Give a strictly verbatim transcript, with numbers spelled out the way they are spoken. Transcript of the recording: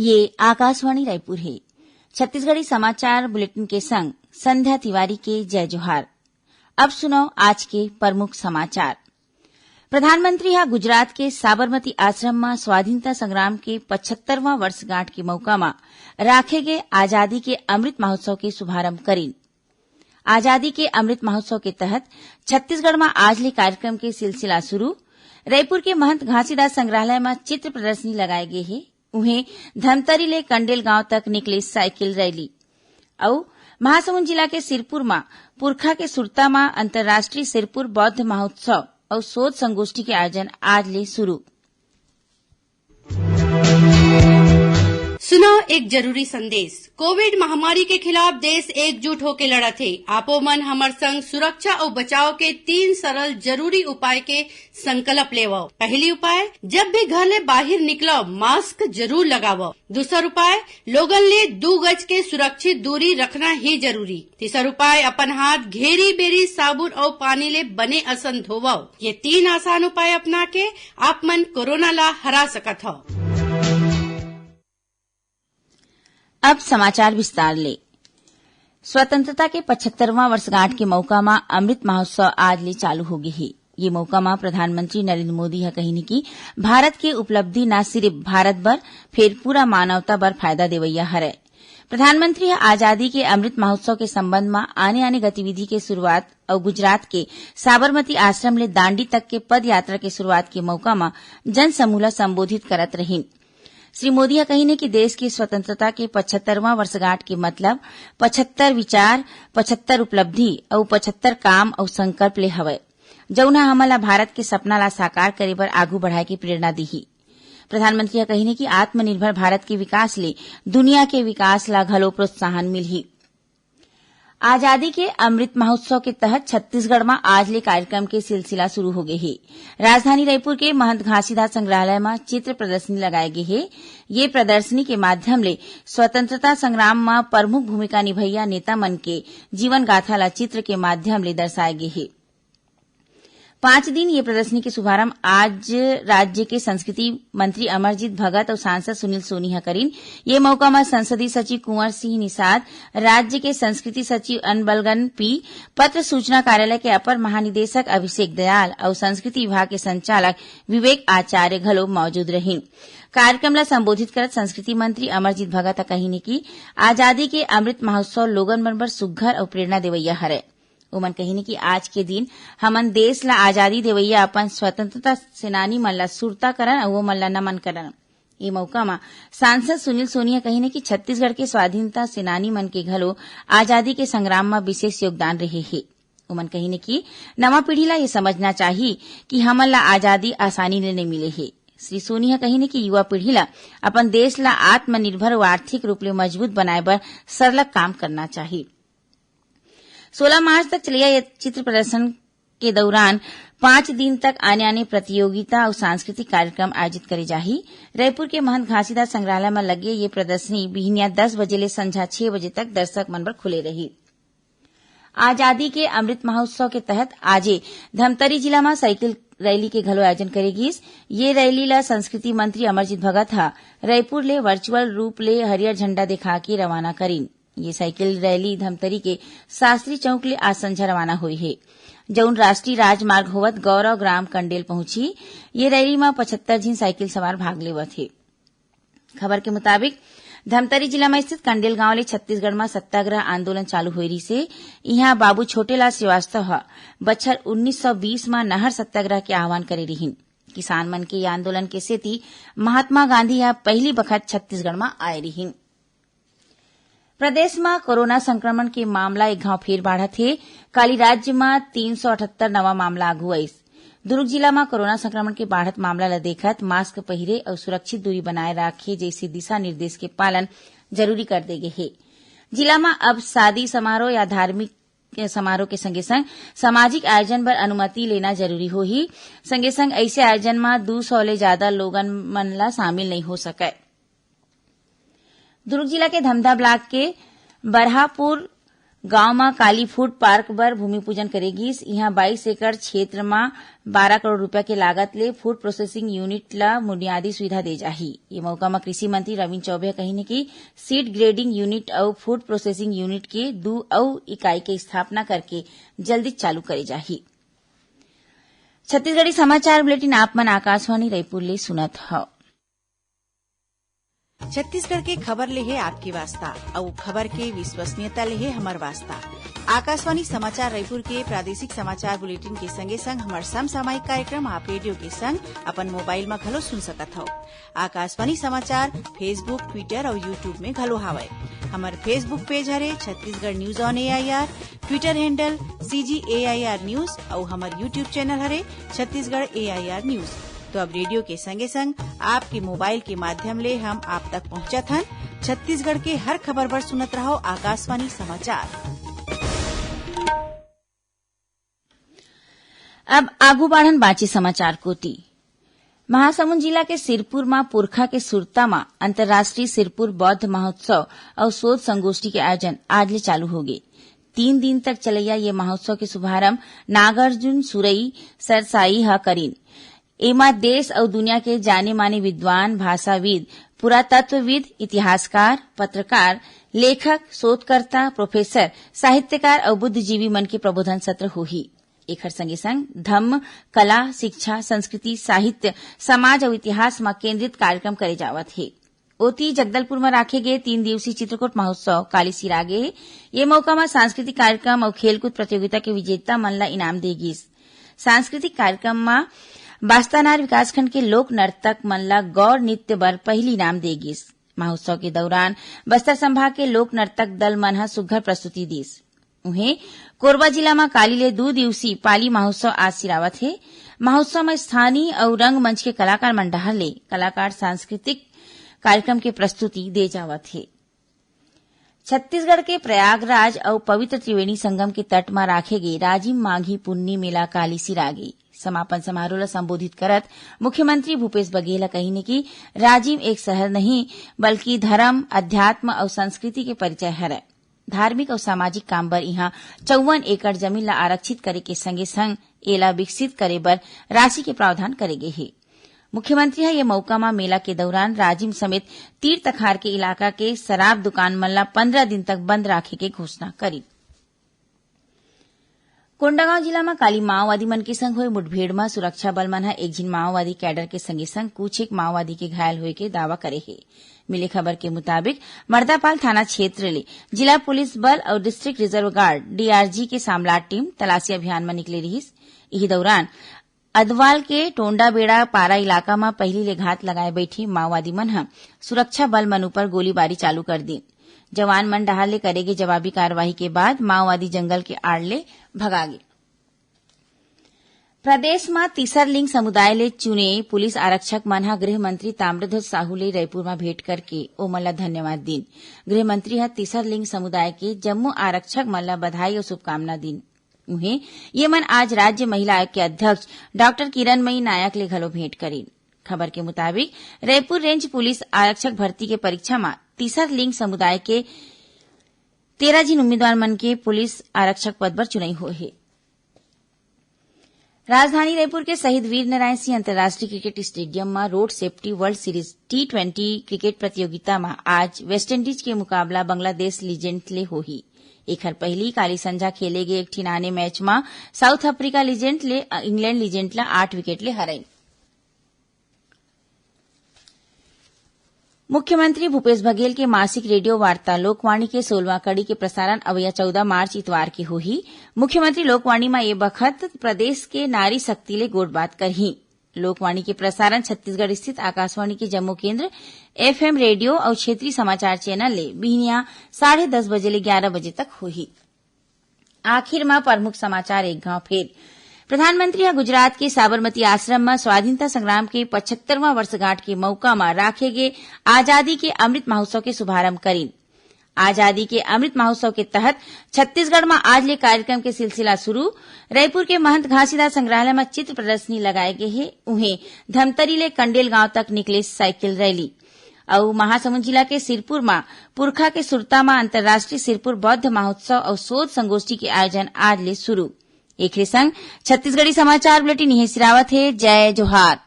ये आकाशवाणी रायपुर हे। छत्तीसगढ़ी समाचार बुलेटिन के संग संध्या तिवारी के जय जोहार। अब सुनव आज के प्रमुख समाचार। प्रधानमंत्री ह गुजरात के साबरमती आश्रम म स्वाधीनता संग्राम के पचहत्तरवां वर्षगांठ के मउका म राखे गे आजादी के अमृत महोत्सव के शुभारंभ करिन। आजादी के अमृत महोत्सव के तहत छत्तीसगढ़ म आज ले कार्यक्रम के सिलसिला शुरू। रईपुर के महंत घासीदास संग्रहालय म चित्र प्रदर्शनी लगाए गे हे। उहें, धमतरी ले कंडेल गांव तक निकले साइकिल रैली। अउ महासमुंद जिला के सिरपुर म पुरखा के सुरता म अंतर्राष्ट्रीय सिरपुर बौद्ध महोत्सव अउ शोध संगोष्ठी के आयोजन आज ले शुरू। सुनो एक जरूरी संदेश। कोविड महामारी के खिलाफ देश एकजुट होके लड़त हे। आपो मन हमर संग सुरक्षा अउ बचाव के तीन सरल जरूरी उपाय के संकल्प लेवव। पहली उपाय, जब भी घर ले बाहिर निकलव, मास्क जरूर लगावव। दूसर उपाय, लोगन ले दू गज के सुरक्षित दूरी रखना ही जरूरी। तीसर उपाय, अपन हाथ घेरी बेरी साबुन अउ पानी ले बने असन धोवव। ये तीन आसान उपाय अपना के आप मन कोरोना ला हरा सकत हव। अब समाचार विस्तार ले। स्वतंत्रता के पचहत्तरवां वर्षगांठ के मउका म अमृत महोत्सव आज ले चालू हो गे हे। ये मउका म प्रधानमंत्री नरेंद्र मोदी ह कहिन कि भारत के उपलब्धि न सिरिफ भारत बर, फेर पूरा मानवता बर फायदा देवइया हरय। प्रधानमंत्री ह आजादी के अमृत महोत्सव के संबंध म आने-आने गतिविधि के शुरुआत अउ गुजरात के साबरमती आश्रम ले दांडी तक के पदयात्रा के शुरुआत के मउका म जनसमूह ल संबोधित करत रहिन। श्री मोदी ह कहिन कि देश के स्वतंत्रता के पचहत्तरवां वर्षगांठ के मतलब पचहत्तर विचार, पचहत्तर उपलब्धि अउ पचहत्तर काम अउ संकल्प ले हवय, जउन ह हमन ला भारत के सपना ला साकार करे बर आगू बढ़ाए के प्रेरणा दीही। प्रधानमंत्री ह कहिन कि आत्मनिर्भर भारत के विकास ले दुनिया के विकास ला घलो प्रोत्साहन मिलही। आजादी के अमृत महोत्सव के तहत छत्तीसगढ़ म आज ले कार्यक्रम के सिलसिला शुरू हो गे हे। राजधानी रईपुर के महंत घासीदास संग्रहालय म चित्र प्रदर्शनी लगाए गे हे। ये प्रदर्शनी के माध्यम ले स्वतंत्रता संग्राम म प्रमुख भूमिका निभैया नेता मन के जीवन गाथा ला चित्र के माध्यम ले दर्शाए गे हे। पांच दिन ये प्रदर्शनी के शुभारंभ आज राज्य के संस्कृति मंत्री अमरजीत भगत अउ सांसद सुनील सोनी ह करिन। ये मौका म संसदीय सचिव कुंवर सिंह निषाद, राज्य के संस्कृति सचिव अनबलगन पी, पत्र सूचना कार्यालय के अपर महानिदेशक अभिषेक दयाल अउ संस्कृति विभाग के संचालक विवेक आचार्य घलो मौजूद रहिन। कार्यक्रम ला संबोधित करत संस्कृति मंत्री अमरजीत भगत ह कहिन कि आजादी के अमृत महोत्सव लोगन मन बर सुघ्घर अउ प्रेरणा देवइया हरय। ओमन कहिन कि आज के दिन हमन देश ला आजादी देवइया अपन स्वतंत्रता सेनानी मन ला सुरता करन अउ ओमन ला नमन करन। ए मौका म सांसद सुनील सोनी ह कहिन कि छत्तीसगढ़ के स्वाधीनता सेनानी मन के घलो आजादी के संग्राम म विशेष योगदान रहे हे। ओमन कहिन कि नवा पीढ़ी ला ये समझना चाही कि हमन ला आजादी आसानी ले नइ मिले हे। श्री सोनी ह कहिन कि युवा पीढ़ी ला अपन देश ला आत्मनिर्भर अउ आर्थिक रूप ले मजबूत बनाए बर सरलग काम करना चाही। सोलह मार्च तक चलइया ये चित्र प्रदर्शन के दौरान पांच दिन तक आने-आने प्रतियोगिता अउ सांस्कृतिक कार्यक्रम आयोजित करे जाही। रईपुर के महंत घासीदास संग्रहालय म लगे ये प्रदर्शनी बिहनिया दस बजे ले संझा छह बजे तक दर्शक मन बर खुले रही। आजादी के अमृत महोत्सव के तहत आजे धमतरी जिला म साइकिल रैली के घलो आयोजन करे गीस। ये रैली ल संस्कृति मंत्री अमरजीत भगत ह रईपुर ले वर्चुअल रूप ले हरियर झंडा देखा के रवाना करिन। ये साइकिल रैली धमतरी के शास्त्री चौक ले आज संझा रवाना होई हे, जउन राष्ट्रीय राजमार्ग होवत गौरव ग्राम कंडेल पहुंची। ये रैली म पचहत्तर झिन साइकिल सवार भाग लेवत हे। खबर के मुताबिक, धमतरी जिला म स्थित कंडेल गांव ले छत्तीसगढ़ म सत्याग्रह आंदोलन चालू होए रिहिसे। इहां बाबू छोटेलाल श्रीवास्तव ह बछर उन्नीस सौ बीस म नहर सत्याग्रह के आह्वान करे रिहिन। किसान मन के ये आंदोलन के सेती महात्मा गांधी ह पहिली बखत छत्तीसगढ़ म आए रिहिन। प्रदेश म कोरोना संक्रमण के मामला एक घांव फेर बाढ़त हे। काली राज्य म तीन सौ अठहत्तर नवा मामला आगू आइस। दुर्ग जिला म कोरोना संक्रमण के बाढ़त मामला ल देखत मास्क पहिरे अउ सुरक्षित दूरी बनाए राखे जइसे दिशा निर्देश के पालन जरूरी कर दे गे हे। जिला म अब शादी समारोह या धार्मिक समारोह के संगे संग सामाजिक आयोजन बर अनुमति लेना जरूरी होही। संगे संग अइसे आयोजन म दू सौ ले जादा लोगन मन ल शामिल नइ हो सकय। दुर्ग जिला के धमधा ब्लॉक के बरहापुर गांव म काली फूड पार्क बर भूमि पूजन करे गिस। इहां बाईस एकड़ क्षेत्र म बारह करोड़ रुपया के लागत ले फूड प्रोसेसिंग यूनिट ल बुनियादी सुविधा दे जाही। ये मौका म कृषि मंत्री रविंद्र चौबे ह कहिन कि सीड ग्रेडिंग यूनिट अउ फूड प्रोसेसिंग यूनिट के दू अउ इकाई के स्थापना करके जल्दी चालू करे जाही। छत्तीसगढ़ी समाचार बुलेटिन आप मन आकाशवाणी रायपुर ले सुनत हव। छत्तीसगढ़ के खबर ले हे आपके वास्ता, अउ खबर के विश्वसनीयता ले हे हमर वास्ता। आकाशवाणी समाचार रायपुर के प्रादेशिक समाचार बुलेटिन के संगे संग हमर समसामयिक कार्यक्रम आप रेडियो के संग अपन मोबाइल म घलो सुन सकत हव। आकाशवाणी समाचार Facebook, Twitter अउ YouTube में घलो हावय। हमर Facebook पेज हरे Chhattisgarh news on AIR, Twitter handle CG AIR news अउ हमर YouTube चैनल हरे छत्तीसगढ़ एआईआर न्यूज। तो अब रेडियो के संगे संग आपके मोबाइल के माध्यम ले हम आप तक पहुंचत हन। छत्तीसगढ़ के हर खबर बर सुनत रहो आकाशवाणी समाचार। अब आगू बाढ़न बांचे समाचार कोति। महासमुंद जिला के सिरपुर म पुरखा के सुरता म अंतर्राष्ट्रीय सिरपुर बौद्ध महोत्सव अउ शोध संगोष्ठी के आयोजन आज ले चालू होगे। तीन दिन तक चलैया ये महोत्सव के शुभारंभ नागार्जुन सुरई सरसाई ह करिन। एमा देश अउ दुनिया के जाने माने विद्वान, भाषाविद, पुरातत्वविद, इतिहासकार, पत्रकार, लेखक, शोधकर्ता, प्रोफेसर, साहित्यकार अउ बुद्धिजीवी मन के प्रबोधन सत्र होही। एखर संगे संग धम्म, कला, शिक्षा, संस्कृति, साहित्य, समाज अउ इतिहास म केंद्रित कार्यक्रम करे जावत हे। ओती जगदलपुर म राखे गे तीन दिवसीय चित्रकूट महोत्सव काली सिरागे हे। ये मौका म सांस्कृतिक कार्यक्रम अउ खेलकूद प्रतियोगिता के विजेता मन ल इनाम दे गिस। सांस्कृतिक कार्यक्रम म बास्तानार विकासखंड के लोक नर्तक मन ल गौर नृत्य बर पहिली इनाम दे गिस। महोत्सव के दौरान बस्तर संभाग के लोक नर्तक दल मन ह सुघ्घर प्रस्तुति दीस। उहें, कोरबा जिला म काली ले दू दिवसीय पाली महोत्सव आज सिरावत हे। महोत्सव म स्थानीय अउ रंगमंच के कलाकार मन डहार ले कलाकार सांस्कृतिक कार्यक्रम के प्रस्तुति दे जावत हे। छत्तीसगढ़ के प्रयागराज अउ पवित्र त्रिवेणी संगम के तट म राखे गे राजिम माघी पुन्नी मेला काली सिरागे। समापन समारोह ल संबोधित करत मुख्यमंत्री भूपेश बघेल ह कहिन कि राजिम एक शहर नहीं, बल्कि धर्म, अध्यात्म अउ संस्कृति के परिचय हरय। धार्मिक अउ सामाजिक काम बर इहां चौवन एकड़ जमीन ल आरक्षित करे के संगे संग एला विकसित करे बर राशि के प्रावधान करे गे हे। मुख्यमंत्री ह ये मौका म मेला के दौरान राजिम समेत तीर तखार के इलाका के शराब दुकान मन ल पंद्रह दिन तक बंद राखे के घोषणा करिन। कोंडागांव जिला म काली माओवादी मन के संग होए मुठभेड़ म सुरक्षा बल मन ह एक झिन माओवादी कैडर के संगे संग कुछ एक माओवादी के घायल होए के दावा करे हे। मिले खबर के मुताबिक, मर्दापाल थाना क्षेत्र ले जिला पुलिस बल अउ डिस्ट्रिक्ट रिजर्व गार्ड, डीआरजी, के सामलाट टीम तलाशी अभियान म निकले रिहिस। इही दौरान अदवाल के टोंडाबेड़ा पारा इलाका म पहिली ले घात लगाए बइठे माओवादी मन ह सुरक्षा बल मन ऊपर गोलीबारी चालू कर दीन। जवान मन डहार ले करे गे जवाबी कार्रवाई के बाद माओवादी जंगल के आड़ ले भगा गे। प्रदेश म तीसर लिंग समुदाय ले चुने पुलिस आरक्षक मन ह गृह मंत्री ताम्रध्वज साहू ले रईपुर म भेंट करके ओमन ल धन्यवाद दीन। गृह मंत्री ह तीसर लिंग समुदाय के जम्मो आरक्षक मन ल बधाई अउ शुभकामना दीन। उहें, ये मन आज राज्य महिला आयोग के अध्यक्ष डॉक्टर किरणमयी नायक ले घलो भेंट करिन। खबर के मुताबिक, रईपुर रेंज पुलिस आरक्षक भर्ती के परीक्षा म तीसर लिंग समुदाय के तेरह झिन उम्मीदवार मन के पुलिस आरक्षक पद बर चुनई होए हे। राजधानी रायपुर के शहीद वीर नारायण सिंह अंतर्राष्ट्रीय क्रिकेट स्टेडियम म road safety world series T twenty cricket प्रतियोगिता म आज वेस्टइंडीज के मुकाबला बांग्लादेश लीजेंड ले होही। एखर पहिली काली संझा खेले गे एक ठिन आने मैच म साउथ अफ्रीका लीजेंड ले इंग्लैंड लीजेंड ल आठ विकेट ले हरइन। मुख्यमंत्री भूपेश बघेल के मासिक रेडियो वार्ता लोकवाणी के सोलहवाँ कड़ी के प्रसारण अवइया चौदह मार्च इतवार के होही। मुख्यमंत्री लोकवाणी म ए बखत प्रदेश के नारी शक्ति ले गोठबात करही। लोकवाणी के प्रसारण छत्तीसगढ़ स्थित आकाशवाणी के जम्मो केंद्र, एफएम रेडियो अउ क्षेत्रीय समाचार चैनल ले बिहनिया साढ़े दस बजे ले ग्यारह बजे तक होही। आखिर म प्रमुख समाचार एक घांव फेर। प्रधानमंत्री ह गुजरात के साबरमती आश्रम म स्वाधीनता संग्राम के पचहत्तरवां वर्षगांठ के मउका म राखे गे आजादी के अमृत महोत्सव के शुभारंभ करिन। आजादी के अमृत महोत्सव के तहत छत्तीसगढ़ म आज ले कार्यक्रम के सिलसिला शुरू। रईपुर के महंत घासीदास संग्रहालय म चित्र प्रदर्शनी लगाए गे हे। उहें, धमतरी ले कंडेल गांव तक निकले साइकिल रैली। अउ महासमुंद जिला के सिरपुर म पुरखा के सुरता म अंतर्राष्ट्रीय सिरपुर बौद्ध महोत्सव अउ शोध संगोष्ठी के आयोजन आज ले शुरू। एखरे संग छत्तीसगढ़ी समाचार बुलेटिन इहें सिरावत हे। जय जोहार।